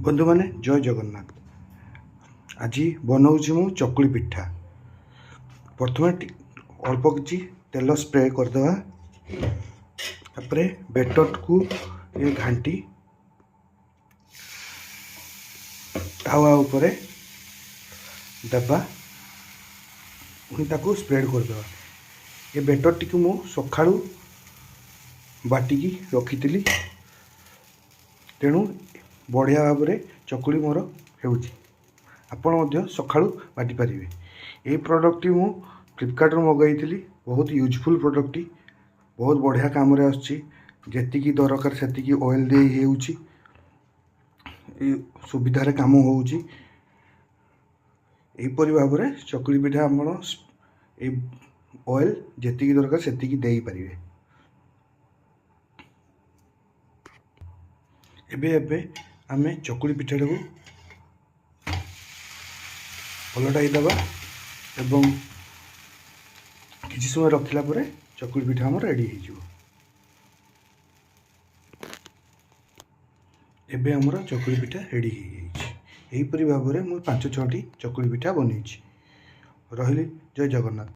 ବନ୍ଧୁମାନେ, ଜୟ ଜଗନ୍ନାଥ। ଆଜି ବନାଉଛି ମୁଁ ଚକୁଳି ପିଠା। ପ୍ରଥମେ ଅଳ୍ପ କିଛି ତେଲ ସ୍ପ୍ରେ କରିଦେବା। ତାପରେ ବେଟରକୁ ଟିକେ ଘାଣ୍ଟି ତାୱା ଉପରେ ଦେବା, ପୁଣି ତାକୁ ସ୍ପ୍ରେଡ଼ କରିଦେବା। ଏ ବେଟରଟିକୁ ମୁଁ ସକାଳୁ ବାଟିକି ରଖିଥିଲି, ତେଣୁ ବଢ଼ିଆ ଭାବରେ ଚକୁଳି ମୋର ହେଉଛି। ଆପଣ ମଧ୍ୟ ସକାଳୁ ବାଟି ପାରିବେ। ଏହି ପ୍ରଡ଼କ୍ଟଟି ମୁଁ ଫ୍ଲିପକାର୍ଟରୁ ମଗାଇଥିଲି। ବହୁତ ୟୁଜଫୁଲ୍ ପ୍ରଡ଼କ୍ଟଟି, ବହୁତ ବଢ଼ିଆ କାମରେ ଆସୁଛି। ଯେତିକି ଦରକାର ସେତିକି ଅଏଲ୍ ଦେଇ ହେଉଛି, ସୁବିଧାରେ କାମ ହେଉଛି। ଏହିପରି ଭାବରେ ଚକୁଳି ପିଠା ଆପଣ ଏଇ ଅଏଲ୍ ଯେତିକି ଦରକାର ସେତିକି ଦେଇପାରିବେ। ଏବେ ଏବେ ଆମେ ଚକୁଳି ପିଠାଟାକୁ ପଲଟାଇ ଦେବା ଏବଂ କିଛି ସମୟ ରଖିଲା ପରେ ଚକୁଳି ପିଠା ଆମର ରେଡ଼ି ହେଇଯିବ। ଏବେ ଆମର ଚକୁଳି ପିଠା ରେଡ଼ି ହେଇଯାଇଛି। ଏହିପରି ଭାବରେ ମୁଁ 5-6ଟି ଚକୁଳି ପିଠା ବନେଇଛି। ରହିଲି, ଜୟ ଜଗନ୍ନାଥ।